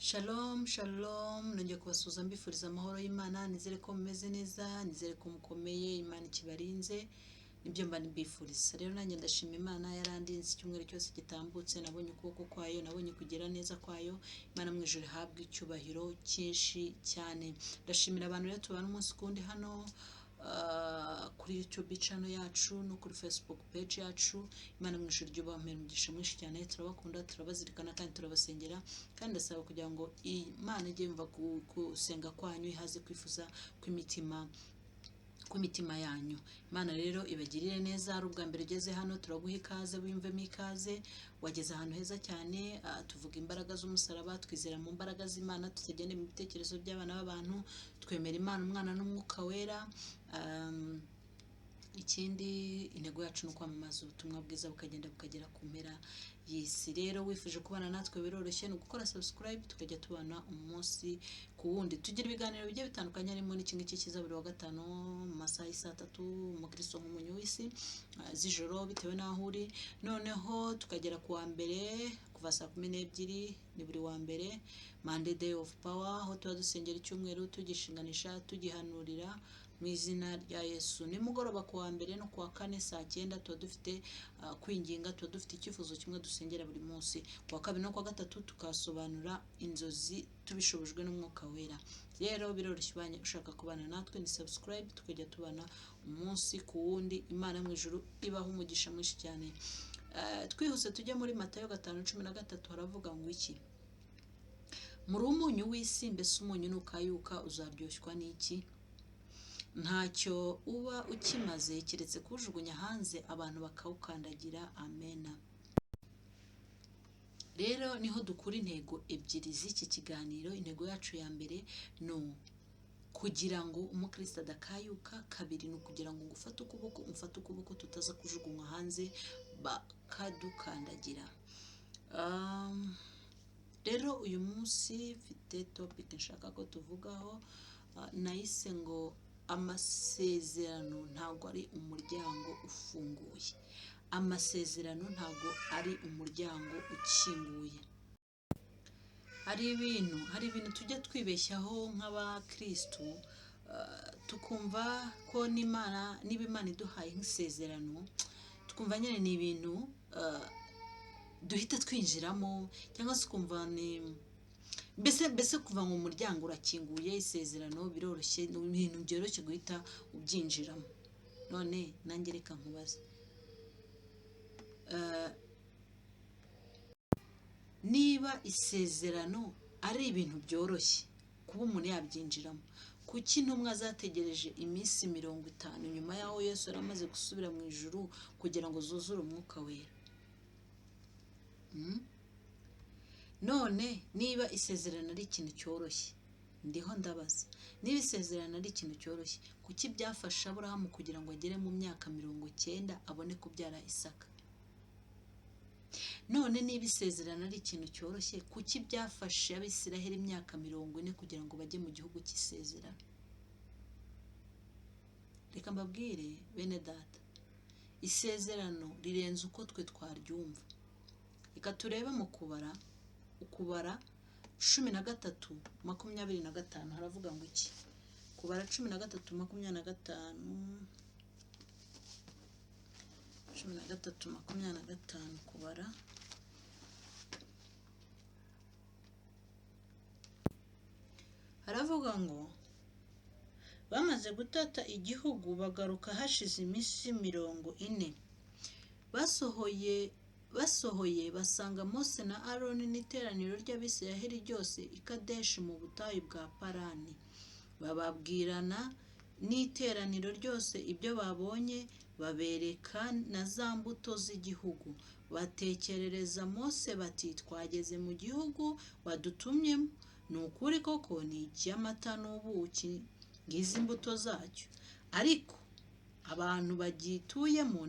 Shalom, shalom, nongeye kubasuhuza mbifuriza amahoro y'Imana, nizere ko mumeze neza, nizere ko mukomeye, Imana ikibarinze, nibyo mba mbifuriza. Rero nanjye ndashima Imana yarandinze icyumweru cyose gitambutse, nabonye ukuboko kwayo, nabonye kugira neza kwayo, Imana mu ijuru ihabwe icyubahiro cyinshi cyane. Ndashimira abantu rero tubana umunsi ku wundi hano kuri YouTube channel yacu no kuri Facebook page yacu. Imana mu ijuru ijye ibampera umugisha mwinshi cyane, turabakunda, turabazirikana kandi turabasengera, kandi ndasaba kugira ngo Imana ijye yumva gusenga kwanyu, ihaze kwifuza kw'imitima yanyu. Imana rero ibagirire neza. Ari ubwa mbere ugeze hano, turaguha ikaze, wiyumvemo ikaze, wageze ahantu heza cyane. Tuvuga imbaraga z'umusaraba, twizera mu mbaraga z'Imana, tutagende mu bitekerezo by'abana b'abantu, twemera Imana Umwana n'Umwuka Wera. Ikindi, intego yacu ni ukwamamaza ubutumwa bwiza bukagenda bukagera ku mpera y'isi. Rero wifuje kubana natwe biroroshye, ni ugukora subscribe tukajya tubana umunsi ku wundi. Tugira ibiganiro bigiye bitandukanye, harimo n'iki ngiki kiza buri wa gatanu mu masaha y'i 3:00, umukristo nk'umunyu w'isi, z'ijoro bitewe n'aho uri. Noneho tukagera ku wa mbere kuva saa 12, ni buri wa mbere, Monday Day of Power, aho tuba dusengera icyumweru, tugishinganisha, tugihanurira mu izina rya Yesu. Nimugoroba ku wa mbere no ku wa kane saa 9 tuba dufite kwinginga, tuba dufite icyifuzo kimwe dusengera buri munsi. Ku wa kabiri no ku wa gatatu tukasobanura inzozi tubishobojwe n'Umwuka Wera. Rero biroroshye, ubanye ushaka kubana natwe ni subscribe, tukajya tubana umunsi ku wundi. Imana mu ijuru ibaha umugisha mwinshi cyane. Twihuse tujye muri Matayo 5:13, haravuga ngo iki? "Muri umunyu w'isi, mbese umunyu nukayuka uzaryoshwa n'iki? Ntacyo uba ukimaze keretse kuwujugunya hanze, abantu bakawukandagira." Amena. Rero niho dukura intego ebyiri z'iki kiganiro. Intego yacu ya mbere ni kugira ngo umukristo adakayuka. Kabiri, ni ukugira ngo ngufate ukuboko, umfate ukuboko, tutaza kujugunywa hanze bakadukandagira. Rero uyu munsi mfite topic nshaka ko tuvugaho, nayise ngo "Amasezerano ntabwo ari umuryango ufunguye". Amasezerano ntabwo ari umuryango ukinguye. Hari ibintu tujya twibeshyaho nk'abakristu, tukumva ko n'Imana, niba Imana iduhaye nk'isezerano, tukumva nyine ni ibintu duhita twinjiramo, cyangwa se ukumva ni mbese kuva ngo umuryango urakinguye, isezerano biroroshye, ni ibintu byoroshye guhita ubyinjiramo. None nanjye reka nkubaze, niba isezerano ari ibintu byoroshye kuba umuntu yabyinjiramo, kuki intumwa zategereje iminsi 50 nyuma y'aho Yesu yari amaze gusubira mu ijuru kugira ngo zuzure Umwuka Wera? None niba isezerano ari ikintu cyoroshye, ndiho ndabaza, niba isezerano ari ikintu cyoroshye, kuki byafashe Aburahamu kugira ngo agere mu myaka 90 abone kubyara Isaka? None niba isezerano ari ikintu cyoroshye, kuki byafashe Abisiraheli imyaka 40 kugira ngo bajye mu gihugu cy'isezerano? Reka mbabwire bene data, isezerano rirenze uko twe twaryumva. Reka turebe mu Kubara, Ukubara 13:25, haravuga ngo iki? Kubara 13:25, 13:25, Kubara. Haravuga ngo bamaze gutata igihugu, bagaruka hashize iminsi 40, basohoye basanga Mose na Aroni n'iteraniro ry'Abisiraheli ryose i Kadeshi mu butayu bwa Parani, bababwirana n'iteraniro ryose ibyo babonye, babereka na za mbuto z'igihugu. Batekerereza Mose bati: "Twageze mu gihugu wadutumyemo, ni ukuri koko ni icy'amata n'ubuki, ngizi imbuto zacyo. Ariko abantu bagituyemo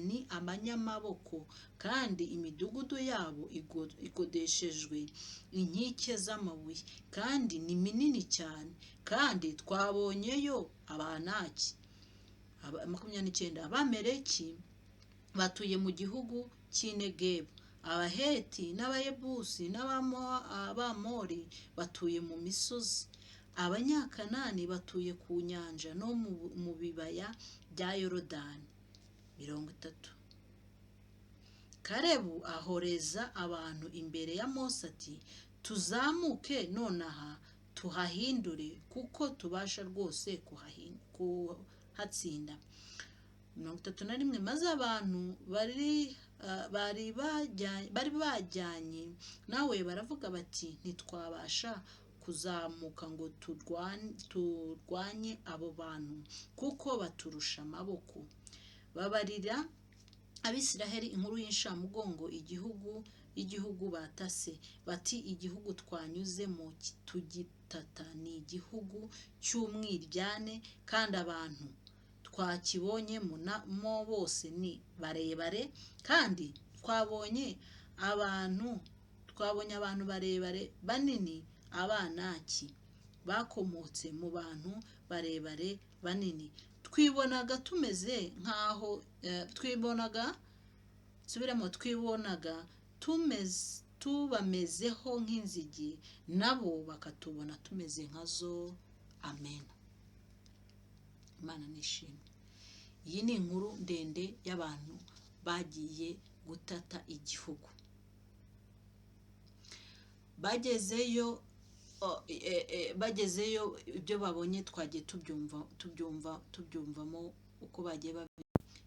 ni abanyamaboko, kandi imidugudu yabo ikodeshejwe inkike z'amabuye, kandi ni minini cyane, kandi twabonyeyo Abanaki." 29, Abameleki batuye mu gihugu cy'i Negebu. Abaheti n'Abayebusi n'Abamori batuye mu misozi, Abanyakanani batuye ku nyanja no mu bibaya bya Yorodani. 30. Kalebu ahoreza abantu imbere ya Mose ati: "Tuzamuke nonaha tuhahindure, kuko tubasha rwose kuhatsinda." 31. Maze abantu bari bajyanye nawe baravuga bati: "Ntitwabasha kuzamuka ngo turwanye abo bantu, kuko baturusha amaboko." Babarira Abisiraheli inkuru y'inshamugongo y'igihugu batase, bati: "Igihugu twanyuzemo tugitata ni igihugu cy'umwiryane, kandi abantu twakibonyemo bose ni barebare, kandi twabonye abantu barebare banini, Abanaki bakomotse mu bantu barebare banini. Twibonaga tumeze nk'aho twibonaga subiramo twibonaga tubamezeho nk'inzige, nabo bakatubona tumeze nkazo." Amen. Imana nishimwe. Iyi ni inkuru ndende y'abantu bagiye gutata igihugu. Bagezeyo, ibyo babonye twagiye tubyumva tubyumvamo uko bagiye babi.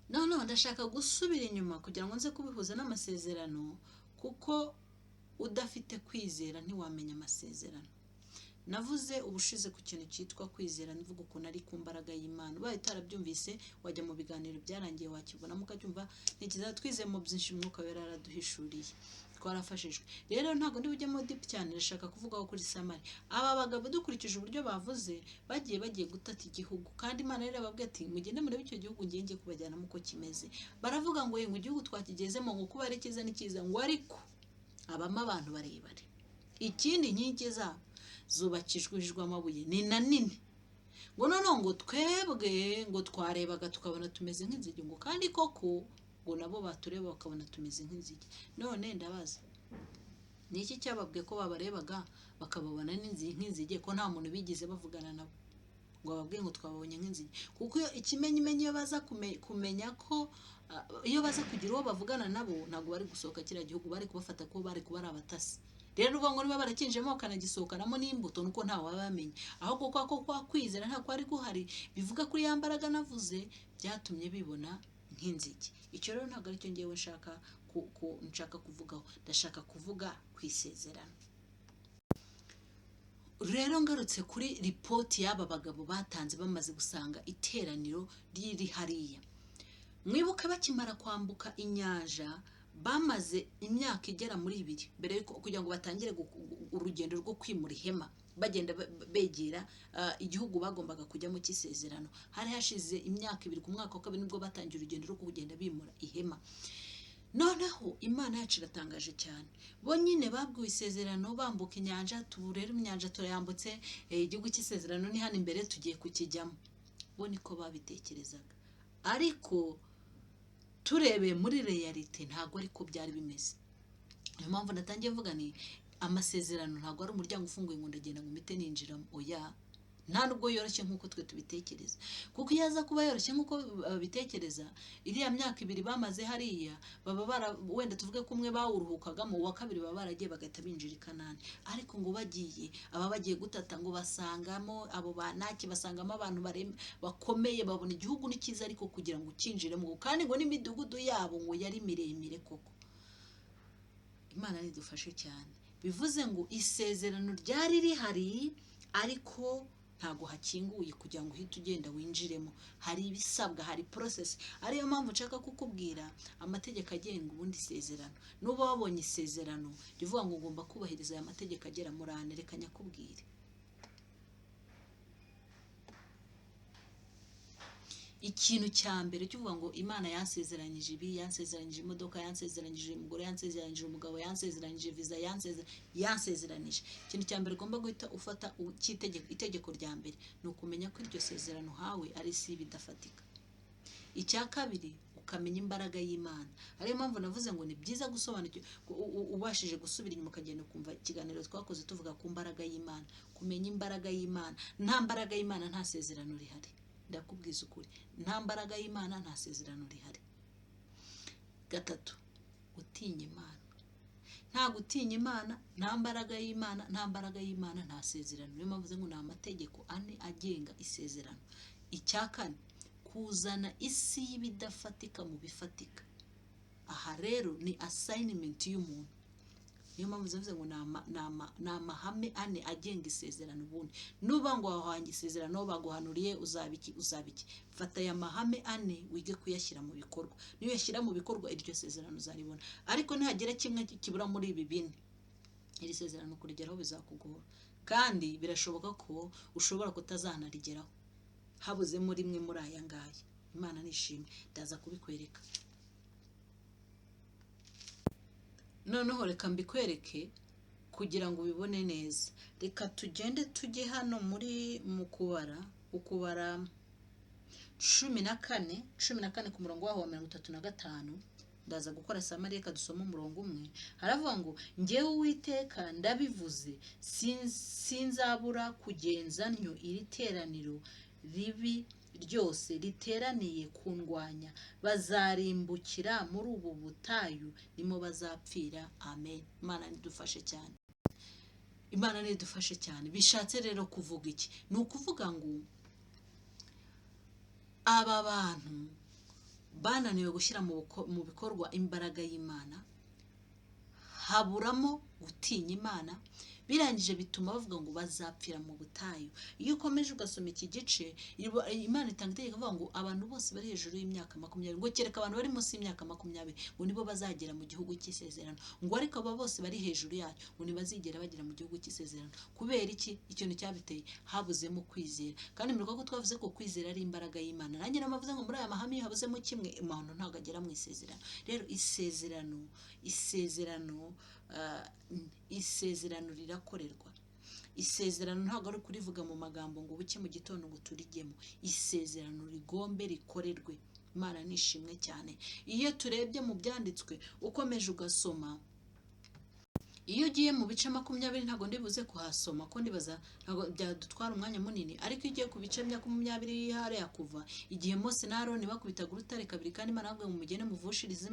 Noneho ndashaka gusubira inyuma kugira ngo nze kubihuza n'amasezerano, kuko udafite kwizera ntiwamenya amasezerano. Navuze ubushize ku kintu cyitwa kwizera, mvuga ukuntu ari ku mbaraga y'Imana. Ubaye utarabyumvise, wajya mu biganiro byarangiye wakibonamo ukacyumva. Ntekereza twizeye mu byinshi Umwuka Wera yaraduhishuriye, twarafashijwe. Rero ntabwo ndi bujyemo deep cyane, ndashaka kuvugaho kuri summary. Aba bagabo, dukurikije uburyo bavuze, bagiye gutata igihugu, kandi Imana rero yababwiye ati: "Mugende murebe icyo gihugu ngiye kubajyanamo uko kimeze." Baravuga ngo: "Ngo igihugu twakigezemo, ngo kuba ari cyiza ni cyiza," ngo ariko habamo abantu barebare, ikindi inkingi zabo zubakishijwe amabuye ni na nini, ngo noneho ngo twebwe ngo twarebaga tukabona tumeze nk'inzige, ngo kandi koko ngo nabo batureba bakabona tumeze nk'inzige. None ndabaza, ni iki cyababwiye ko babarebaga bakababona nk'inzige, ko nta muntu bigeze bavugana nabo ngo bababwiye ngo twababonye nk'inzige? Kuko iyo ikimenyimenyi, iyo baza kumenya ko iyo baza kugira uwo bavugana nabo, ntabwo bari gusohoka kiriya gihugu, bari kubafata ko bari kuba ari abatasi. Rero uvuga ngo niba barakinjemo bakanagisohokanamo n'imbuto, nuko ntawe wabamenya. Ahubwo kwa ko kwa kwizera nta kwari guhari, bivuga kuri ya mbaraga navuze, byatumye bibona nk'inzige. Icyo rero ntabwo aricyo ngewe nshaka kuvugaho. Ndashaka kuvuga ku isezerano. Rero ngarutse kuri ripoti y'aba bagabo batanze bamaze gusanga iteraniro riri hariya. Mwibuke bakimara kwambuka inyanja, bamaze imyaka igera muri 2 mbere yuko kugira ngo batangire urugendo rwo kwimura ihema, bagenda begera igihugu bagombaga kujyamo cy'isezerano. Hari hashize imyaka 2, ku mwaka wa kabiri nibwo batangiye urugendo rwo kugenda bimura ihema. Noneho Imana yacu iratangaje cyane. Bo nyine babwiwe isezerano bambuka inyanja: "Tubu rero inyanja turayambutse, igihugu cy'isezerano ni hano imbere, tugiye kukijyamo." Bo niko babitekerezaga, ariko turebeye muri réalité ntabwo ariko byari bimeze. Niyo mpamvu natangiye mvuga ni amasezerano ntabwo ari umuryango ufunguye ngo ndagenda ngo mpite ninjiramo. Oya, nta nubwo yoroshye nk'uko twe tubitekereza, kuko iyo aza kuba yoroshye nk'uko babitekereza, iriya myaka 2 bamaze hariya, baba bara wenda tuvuge ko umwe bawuruhukagamo, uwa kabiri baba baragiye bagahita binjira i Kanani. Ariko ngo bagiye, aba bagiye gutata ngo basangamo abo Banaki, basangamo abantu bakomeye. Babona igihugu ni cyiza, ariko kugira ngo ukinjiremo, kandi ngo n'imidugudu yabo ngo yari miremire koko. Imana nidufashe cyane. Bivuze ngo isezerano ryari rihari, ariko ntabwo hakinguye kugira ngo uhite ugenda winjiremo. Hari ibisabwa, hari process. Ariyo mpamvu nshaka kukubwira amategeko agenga ubundi isezerano. Nuba wabonye isezerano, jya uvuga ngo ugomba kubahiriza aya mategeko agera muri ane. Reka nyakubwire. Ikintu cya mbere cyo uvuga ngo Imana yansezeranyije ibi, yansezeranyije imodoka, yansezeranyije umugore, yansezeranyije umugabo, yansezeranyije viza, yansezeranije. Ikintu cya mbere ugomba guhita ufata cy'itegeko, itegeko rya mbere ni ukumenya ko iryo sezerano uhawe ari isi bidafatika. Icya kabiri, Ukamenya imbaraga y'Imana. Ariyo mpamvu navuze ngo ni byiza gusobanukirwa, ubashije gusubira inyuma ukagenda ukumva ikiganiro twakoze tuvuga ku mbaraga y'Imana, kumenya imbaraga y'Imana. Nta mbaraga y'Imana, nta sezerano rihari. Ndakubwiza ukuri, nta mbaraga y'Imana, nta sezerano rihari. Gatatu, gutinya Imana. Nta gutinya Imana, nta mbaraga y'Imana. Nta mbaraga y'Imana, nta sezerano. Niyo mpamvu ngo ni amategeko ane agenga isezerano. Icya kane, kuzana isi y'ibidafatika mu bifatika. Aha rero ni assignment y'umuntu. Niyo mpamvu zivuze ngo ni amahame ane agenga isezerano. Ubundi nuba ngo wahwanye isezerano, baguhanuriye uzaba iki, uzaba iki, fata aya mahame ane wige kuyashyira mu bikorwa. Niyo uyashyira mu bikorwa, iryo sezerano uzaribona. Ariko nihagira kimwe kibura muri ibi bine, iri sezerano kurigeraho bizakugora, kandi birashoboka ko ushobora kutazanarigeraho habuzemo rimwe muri aya ngaya. Imana nishimwe, ndaza kubikwereka. Noneho reka mbikwereke kugira ngo ubibone neza. Reka tugende tujye hano muri mu Kubara, Ukubara 14, 14 ku murongo waho wa 35. Ndaza gukora summary, reka dusome umurongo umwe. Haravuga ngo: "Ngewe Uwiteka ndabivuze, sinzabura kugenza ntyo iri teraniro ribi ryose riteraniye kundwanya. Bazarimbukira muri ubu butayu, nimo bazapfira." Amen. Imana nidufashe cyane, Imana nidufashe cyane. Bishatse rero kuvuga iki? Ni ukuvuga ngo aba bantu bananiwe gushyira mu bikorwa imbaraga y'Imana, haburamo gutinya Imana, birangije bituma bavuga ngo bazapfira mu butayu. Iyo ukomeje ugasoma iki gice, Imana itanga itegeko ivuga ngo abantu bose bari hejuru y'imyaka 20, ngo kereka abantu bari munsi y'imyaka 20, ngo nibo bazagera mu gihugu cy'isezerano, ngo ariko abo bose bari hejuru yacyo ngo ntibazigera bagera mu gihugu cy'isezerano. Kubera iki? Ikintu cyabiteye, habuzemo kwizera. Kandi muribuka ko twavuze ko kwizera ari imbaraga y'Imana. Nanjye namavuze ngo muri aya mahame iyo habuzemo kimwe, umuntu ntabwo agera mu isezerano. Rero isezerano rirakorerwa. Isezerano ntabwo ari ukurivuga mu magambo ngo buke mu gitondo ngo turijyemo. Isezerano rigombe rikorerwe. Imana nishimwe cyane. Iyo turebye mu byanditswe, ukomeje ugasoma, iyo ugiye mu bice 20, ntabwo ndibuze kuhasoma ko ndibaza ntabwo byadutwara umwanya munini, ariko iyo ugiye ku bice 20 hariya, kuva igihe Mose na Aroni bakubitaga urutare kabiri, kandi Imana yababwiye ngo mugende muvushirize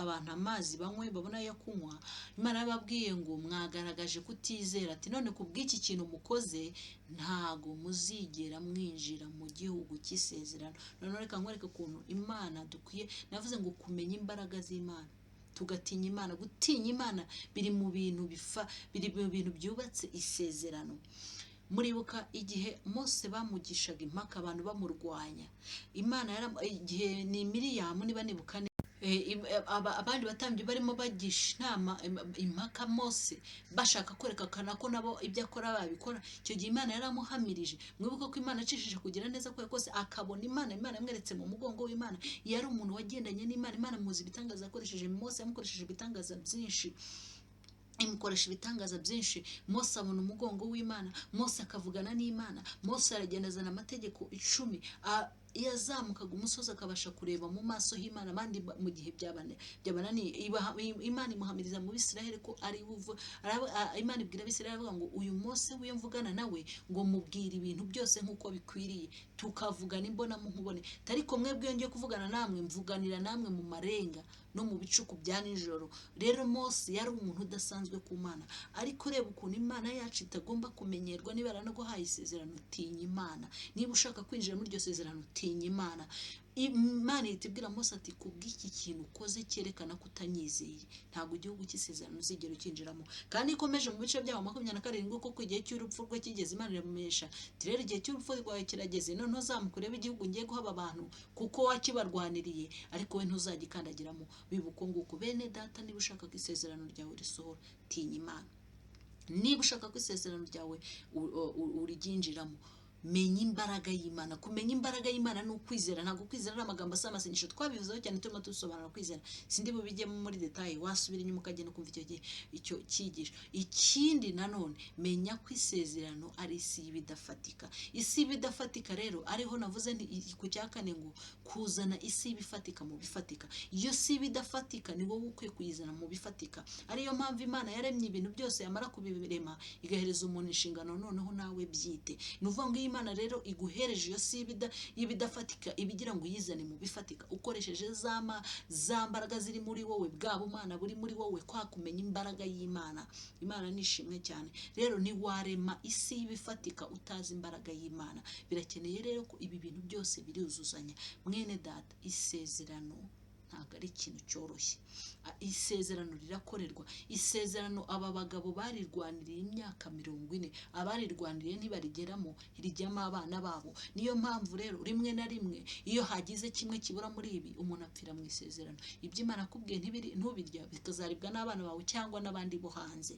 abantu amazi banywe, babone ayo kunywa, Imana yababwiye ngo mwagaragaje kutizera, ati none ku bw'iki kintu mukoze ntago muzigera mwinjira mu gihugu cy'isezerano. Noneho reka nkwereke ukuntu Imana dukwiye, navuze ngo kumenya imbaraga z'Imana, tugatinya Imana. Gutinya Imana biri mu bintu bifa, biri mu bintu byubatse isezerano. Muribuka igihe Mose bamugishaga impaka, abantu bamurwanya, Imana igihe ni Miriyamu niba nibuka abandi batambyi barimo bagisha inama impaka Mose, bashaka kwerekana ko nabo ibyo akora babikora. Icyo gihe Imana yaramuhamirije. Mwibuke ko Imana acishije kugira neza kwe kose akabona Imana, Imana yamweretse mu mugongo w'Imana. Yari umuntu wagendanye n'Imana. Imana muzi ibitangaza yakoresheje Mose, yamukoresheje ibitangaza byinshi, imukoresha ibitangaza byinshi. Mose abona umugongo w'Imana, Mose akavugana n'Imana. Mose aragenda azana amategeko 10. Yazamukaga umusozi akabasha kureba mu maso h'Imana. Abandi mu gihe byabananiye, Imana imuhamiriza mu Bisiraheli ko ari buvu. Imana ibwira Abisiraheli avuga ngo uyu Mose w'iyo mvugana nawe, ngo mubwire ibintu byose nk'uko bikwiriye, tukavugana imbona nkubone, ariko mwebwe iyo ngiye kuvugana namwe mvuganira namwe mu marenga no mu bicuku bya nijoro. Rero Mose yari umuntu udasanzwe ku Mana. Ariko reba ukuntu Imana yacu itagomba kumenyerwa. Niba yaranaguhaye isezerano, tinya Imana. Niba ushaka kwinjira muri iryo sezerano, tinya Imana. Imana ihita ibwira Mose ati kubw'iki kintu ukoze cyerekana ko utanyizeye, ntabwo igihugu cy'isezerano uzigera ukinjiramo. Kandi ikomeje mu bice byaho 27, kuko igihe cy'urupfu rwe kigeze, Imana iramumenyesha ati rero igihe cy'urupfu rwawe kirageze, noneho zamuka urebe igihugu ngiye guha aba bantu, kuko wakibarwaniriye, ariko we ntuzagikandagiramo. Biba uko nguko. Bene data, niba ushaka ko isezerano ryawe risohora, tinya Imana. Niba ushaka ko isezerano ryawe uryinjiramo Menya imbaraga y'Imana. Kumenya imbaraga y'Imana ni ukwizera. Ntabwo kwizera ari amagambo asa amasengesho. Twabivuzeho cyane turimo dusobanura kwizera, sindi bubijyemo muri détail. Wasubira inyuma ukagenda ukumva icyo gihe icyo cyigisho. Ikindi nanone, menya ko isezerano ari isi y'ibidafatika. Isi y'ibidafatika rero ariho navuze nti ku cya kane ngo kuzana isi y'ibifatika mu bifatika. Iyo si ibidafatika, ni wowe ukwiye kuyizana mu bifatika. Ariyo mpamvu Imana yaremye ibintu byose, yamara kubirema igahereza umuntu inshingano, noneho nawe byite. Ni ukuvuga ngo iyo Imana rero iguhereje iyo si y'ibidafatika, iba igira ngo uyizane mu bifatika ukoresheje za mbaraga ziri muri wowe, bwa bumana buri muri wowe, kwa kumenya imbaraga y'Imana. Imana ni ishimwe cyane. Rero ntiwarema isi y'ibifatika utazi imbaraga y'Imana. Birakeneye rero ko ibi bintu byose biruzuzanya. Mwene data, isezerano ntabwo ari ikintu cyoroshye. Isezerano rirakorerwa. Isezerano aba bagabo barirwaniriye imyaka 40. Abarirwaniriye ntibarigeramo, rijyamo abana babo. Niyo mpamvu rero rimwe na rimwe iyo hagize kimwe kibura muri ibi, umuntu apfira mu isezerano. Ibyo Imana akubwiye ntubirya, bikazaribwa n'abana bawe cyangwa n'abandi bo hanze.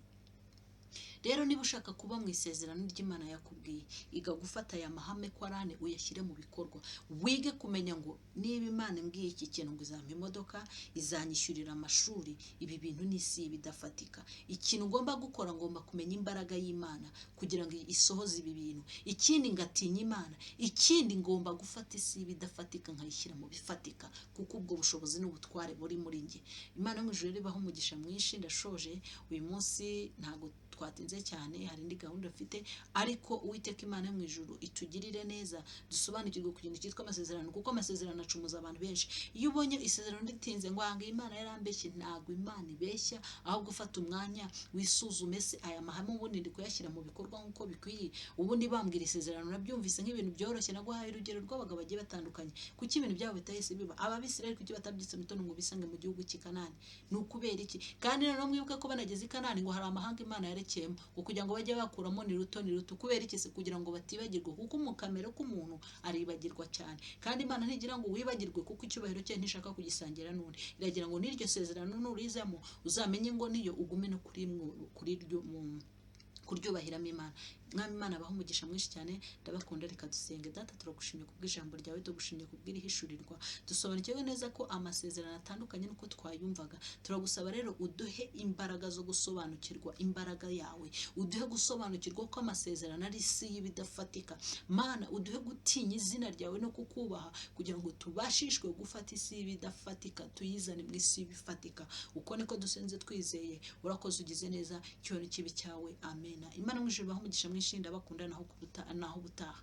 Rero niba ushaka kuba mu isezerano ry'Imana yakubwiye, iga gufata aya mahame ko ari ane, uyashyire mu bikorwa. Wige kumenya ngo niba Imana imbwiye iki kintu, ngo izampa imodoka, izanyishyurira amashuri, ibi bintu ni isi bidafatika. Ikintu ngomba gukora, ngomba kumenya imbaraga y'Imana kugira ngo isohoze ibi bintu. Ikindi, ngatinya Imana. Ikindi, ngomba gufata isi bidafatika nkayishyira mu bifatika, kuko ubwo bushobozi n'ubutware buri muri njye. Imana yo mu ijuru rero ibahe umugisha mwinshi. Ndashoje uyu munsi, ntabwo twatinze cyane, hari indi gahunda mfite, ariko Uwiteka Imana yo mu ijuru itugirire neza, dusobanukirwe ku kintu cyitwa amasezerano, kuko amasezerano acumuza abantu benshi. Iyo ubonye isezerano ritinze ngo anga Imana yarambeshye, ntabwo Imana ibeshya. Ahubwo ufata umwanya wisuzume: se aya mahame ubundi ndi kuyashyira mu bikorwa nk'uko bikwiye? Ubundi bambwira isezerano nabyumvise nk'ibintu byoroshye. Naguhaye urugero rw'abagabo bagiye batandukanye. Kuki ibintu byabo bitahise biba? Ababisirayeli kuki batabyutse mu gitondo ngo bisange mu gihugu cy'i Kanani? Ni ukubera iki? Kandi noneho mwibuke ko banageze i Kanani ngo hari amahanga Imana yarekeyemo ngo kugira ngo bajye bakuramo ni ruto ni ruto. Kubera iki se? Kugira ngo batibagirwa, kuko mu kamere k'umuntu aribagirwa cyane. Kandi Imana ntigira ngo wibagirwe, kuko icyubahiro cye ntishaka kugisangira n'undi. Iragira ngo n'iryo sezerano nurizamo uzamenye ngo niyo ugume no kuri ryo mu kuryubahiramo Imana. Mwami Imana abaha umugisha mwinshi cyane. Ndabakunda. Reka dusenge. Data, turagushimye kubw'ijambo ryawe, tugushimye kubw'irihishurirwa. Dusobanukiwe neza ko amasezerano atandukanye n'uko twayumvaga. Turagusaba rero uduhe imbaraga zo gusobanukirwa imbaraga yawe, uduhe gusobanukirwa ko amasezerano ari isi y'ibidafatika. Mana, uduhe gutinya izina ryawe no kukubaha, kugira ngo tubashishwe gufata isi y'ibidafatika tuyizane mu isi y'ibifatika. Uko niko dusenze twizeye. Urakoze, ugize neza, icyubahiro kibe cyawe. Amena. Imana mu ijuru ibahe umugisha mwinshi. Ndabakunda. Naho ubutaha.